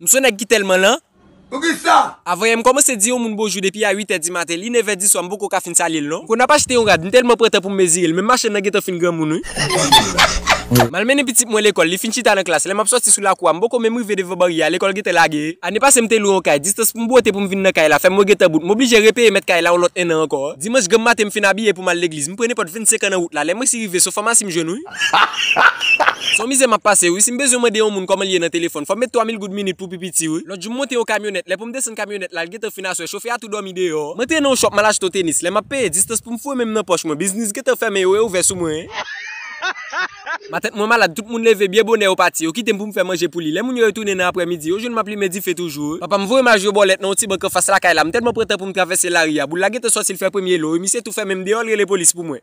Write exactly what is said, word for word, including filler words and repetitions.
M se yon nèg ki tèlman lan. Poukisa? Avan yè m kòmanse di yon moun bonjou depi a uit è di maten, li nèf è di swa, m poko ka fin salye l non. M konn ap achte yon rad, m tèlman pran tan pou m mezire l, menm machann nan gentan fin granmoun wi. M al mennen pitit mwen lekòl, li fin chita nan klas, lè m ap sòti sou lakou a, m poko menm rive devan baryè a, lekòl gentan lage. Ane pase m te lwe yon kay, distans pou m bwote pou m vin nan kay la fè m mwen gentan bout, m oblije repeye mèt kay la yon lòt ennan ankò. Dimanch granm maten m fin abiye pou m al legliz, m pran nenpòt vennsenk an nan wout la, lè m resi rive se yon famasi m jwenn wi. Se yon mizè m ap pase wi, si m bezwen mande yon moun kòman l ye nan telefòn, fò m met twa mil goud minit pou pi piti wi. Lòt jou m monte yon kamyonèt, lè pou m desann kamyonèt la, l gentan fin aswè, chofè a tou dòmi deyò. M antre nan yon shop, m al achte yon tenis, lè m ap peye, distans pou m foure men m nan pòch mwen, biznis gentan fèmen, yo reouvè sou mwen. Matant mwen malad, tout moun leve byen bonè yo pati, yo kite m pou m fè manje pou li. Lè moun yo retounen nan aprèmidi, yo jwenn m ap limen dife toujou. Papa m voye m al jwe bòlèt nan yon ti bank anfas lakay la, m tèlman pran tan pou m travèse lari a, boul la gentan sòti l fè premye lo, e misye tou fèmen m deyò, l rele polis pou mwen.